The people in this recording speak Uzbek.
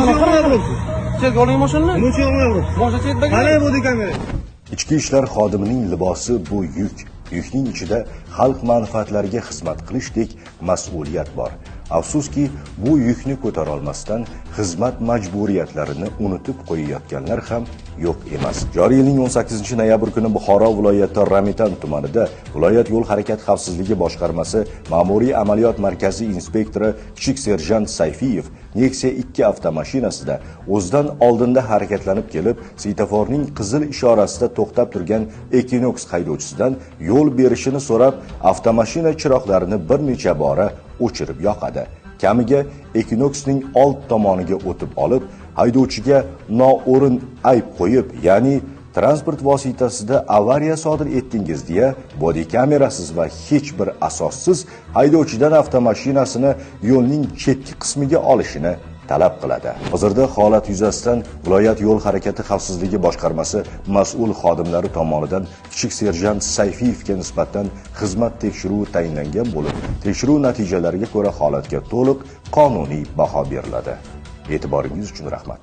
Olmayapsiz. Chetga oling mashinani. Nima uchun olmayapsiz? Mashina chetdagi. Qani bodi kamera? Ichki ishlar xodimining libosi bu yuk. Yukning ichida xalq manfaatlariga xizmat qilishdek mas'uliyat bor. Afsuski, bu yukni ko'tarolmasdan xizmat majburiyatlarini unutib qo'yayotganlar ham yo'q emas. Joriy yilning 18 noyabr kuni Buxoro viloyati Romitan tumanida viloyat yo'l harakati xavfsizligi boshqarmasi ma'muriy amaliyot markazi inspektori kichik serjant Sayfiyev Nexia 2 avtomashinasida o'zidan oldinda harakatlanib kelib, svetoforning qizil ishorasida to'xtab turgan Equinox haydovchisidan yo'l berishini so'rab, avtomashina chiroqlarini bir necha bora o'chirib yoqadi. Kamiga Equinoxning old tomoniga o'tib olib, haydovchiga noo'rin ayb qo'yib, ya'ni transport vositasida avariya sodir etdingiz deya bodi kamerasiz va hech bir asossiz haydovchidan avtomashinasini yo'lning chetki qismiga olishini talab qiladi. Hozirda holat yuzasidan viloyat yo'l harakati xavfsizligi boshqarmasi mas'ul xodimlari tomonidan kichik serjant Sayfiyevga nisbatan xizmat tekshiruvi tayinlangan bo'lib, tekshiruv natijalariga ko'ra holatga to'liq qonuniy baho beriladi. E'tiboringiz uchun rahmat.